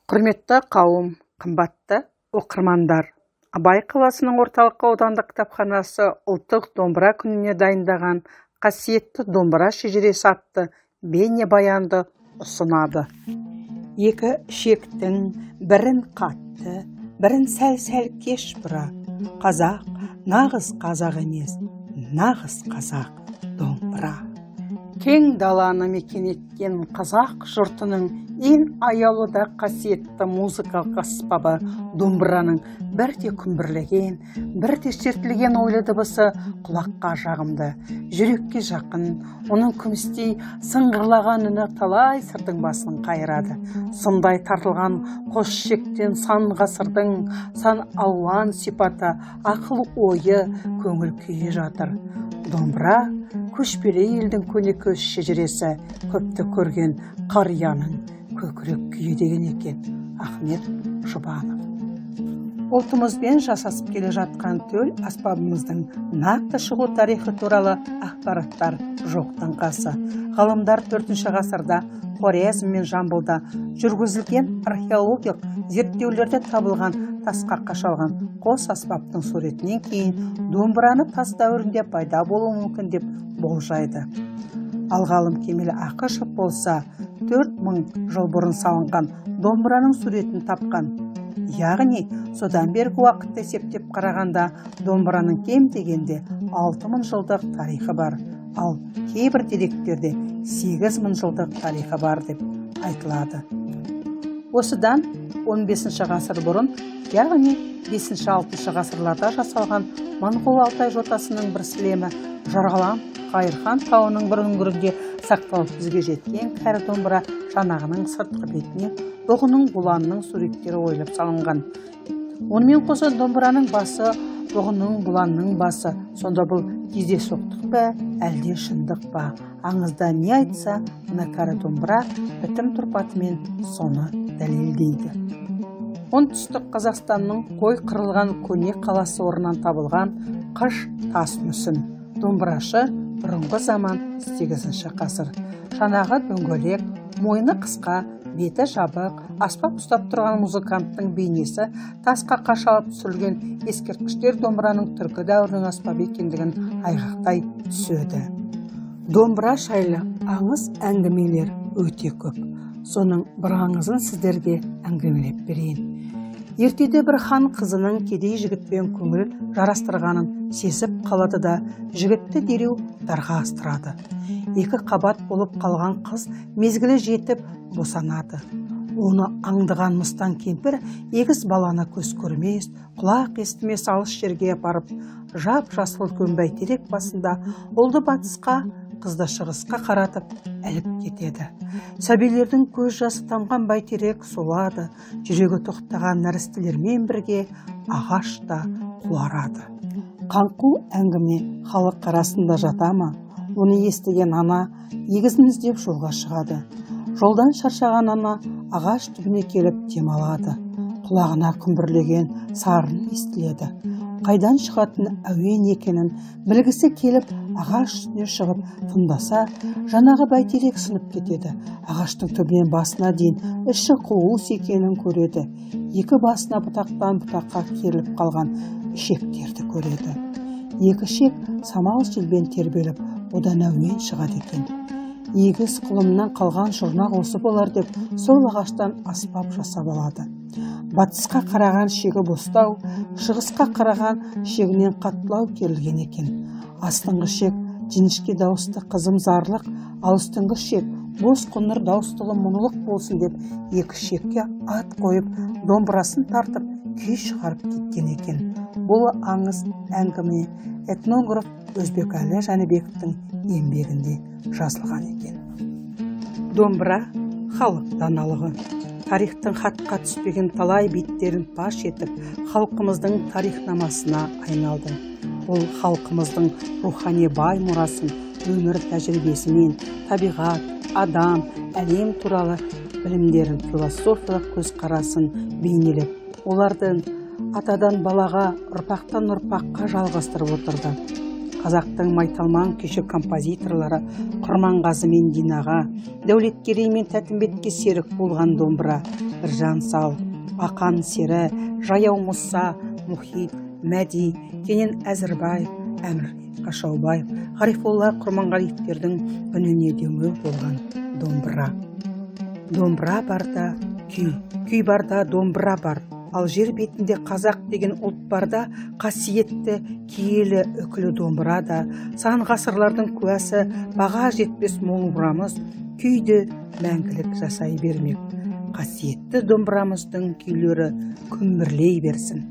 Құрметті қауым, қымбатты оқырмандар, Абай қаласының орталық аудандық кітапханасы ұлттық домбыра күніне дайындаған қасиетті домбыра шежіресі атты бейнебаянды ұсынады. Екі шектің бірін қатты, бірін сәл-сәл кеш бұра. Қазақ, нағыз қазақ емес, нағыз қазақ домбыра. Кең даланы мекен еткен қазақ жұртының ең аяулы да қасиетті музыкалық аспабы домбыраның бірде күмбірлеген, бірде шертілген ойлы дыбысы құлаққа жағымды, жүрекке жақын, оның күмістей сыңғырлаған үні талай сырдың басын қайырады. Сымдай тартылған қос шектен сан ғасырдың сан алуан сипаты, ақыл ойы, көңіл күйі жатыр. Домбыра көшпелі елдің көнекөз шежіресі, көпті көрген қарияның көкірек күйі деген екен Ахмет Жұбанов. Ұлтымызбен жасасып келе жатқан төл аспабымыздың нақты шығу тарихы туралы ақпараттар жоқтың қасы. Ғалымдар 4 ғасырда Хорезм мен Жамбылда жүргізілген археологиялық зерттеулерде табылған тасқа қашалған қос аспаптың суретінен кейін домбыраны тас дәуірінде пайда болуы мүмкін деп болжайды. Ал ғалым Кемел Ақышев болса 4000 жыл бұрын салынған домбыраның суретін тапқан. Яғни, содан бергі уақытты есептеп қарағанда домбыраның кем дегенде 6000 жылдық тарихы бар. Ал кейбір деректерде 8000 жылдық тарихы бар деп айтылады. Осыдан 15 ғасыр бұрын, яғни 5-6 ғасырларда жасалған Моңғол Алтай жотасының бір сілемі Жарғалан Қайырхан тауының бір үңгірінде сақталып бізге жеткен кәрі домбыра шанағының сыртқы бетіне бұғының, бұланның суреттері ойылып салынған. Онымен қоса домбыраның басы бұғының, бұланның басы. Сонда бұл кездейсоқтық па, әлде шындық па? Аңызда не айтса, мына кәрі домбыра бітім тұрпатымен соны дәлелдейді. Оңтүстік Қазақстанның қой қырылған көне қаласы орнынан табылған қыш тас мүсін. Домбырашы бұрынғы заман 8 ғасыр. Шанағы дөңгелек, мойны қысқа, беті жабық, аспап ұстап тұрған музыканттың бейнесі тасқа қашалып түсірілген ескерткіштер домбыраның түркі дәуірінің аспабы екендігін айғақтай түседі. Домбыра жайлы аңыз әңгімелер өте көп. Соның бір аңызын сіздерге әңгімелеп берейін. Ертеде бір хан қызының кедей жігітпен көңіл жарастырғанын сезіп қалады да жігітті дереу дарға астырады. Екі қабат болып қалған қыз мезгілі жетіп босанады. Оны аңдыған мыстан кемпір егіз баланы көз көрмес, құлақ естімес алыс жерге апарып, жап-жасыл үлкен бәйтерек басында ұлды батысқа, қызды шығысқа қаратып іліп кетеді. Сәбилердің көз жасы тамған бәйтерек солады, жүрегі тоқтаған нәрестелермен бірге ағаш та қуарады. Қаңқу әңгіме халық арасында жата ма? Оны естіген ана егізін іздеп жолға шығады. Жолдан шаршаған ана ағаш түбіне келіп демалады. Құлағына күмбірлеген сарын естіледі. Қайдан шығатын әуен екенін білгісі келіп ағаш үстіне шығып тыңдаса, жаңағы бәйтерек сынып кетеді. Ағаштың түбінен басына дейін іші қуыс екенін көреді. Екі басына бұтақтан бұтаққа керіліп қалған ішектерді көреді. Екі ішек самал желбен тербеліп, одан әуен шығады екен. Егіз құлымнан қалған жұрнақ осы болар деп сол ағаштан аспап жасап алады. Батысқа қараған шегі бостау, шығысқа қараған шегінен қаттылау керілген екен. Астыңғы шек жіңішке дауысты қызым зарлық, ал үстіңгі шек бос қоңыр дауыстылы мұңлық болсын деп екі шекке ат қойып, домбырасын тартып, күй шығарып кеткен екен. Бұл аңыз әңгіме этнограф Өзбекәлі Жәнібековтің еңбегінде жазылған екен. Домбыра халық даналығы. Тарихтың хатқа түспеген талай беттерін паш етіп, халқымыздың тарихнамасына айналды. Ол халқымыздың рухани бай мұрасын, өмір тәжірибесімен, табиғат, адам, әлем туралы білімдерін, философиялық көзқарасын бейнелеп, олардың атадан балаға, ұрпақтан ұрпаққа жалғастырып отырды. Қазақтың майталман күйші композиторлары Құрманғазы мен Динаға, Дәулеткерей мен Тәтімбетке серік болған домбыра, Біржан сал, Ақан сері, Жаяу Мұса, Мұхит, Мәди, Кенен Әзірбаев, Әмір Қашаубаев, Ғарифолла Құрманғалиевтердің үніне демеу болған домбыра. Домбыра барда күй, күй барда домбыра бар. Ал жер бетінде қазақ деген ұлт барда қасиетті киелі үкілі домбыра да, сан ғасырлардың куәсі баға жетпес мол мұрамыз күйді мәңгілік жасай бермек. Қасиетті домбырамыздың күйлері күмбірлей берсін.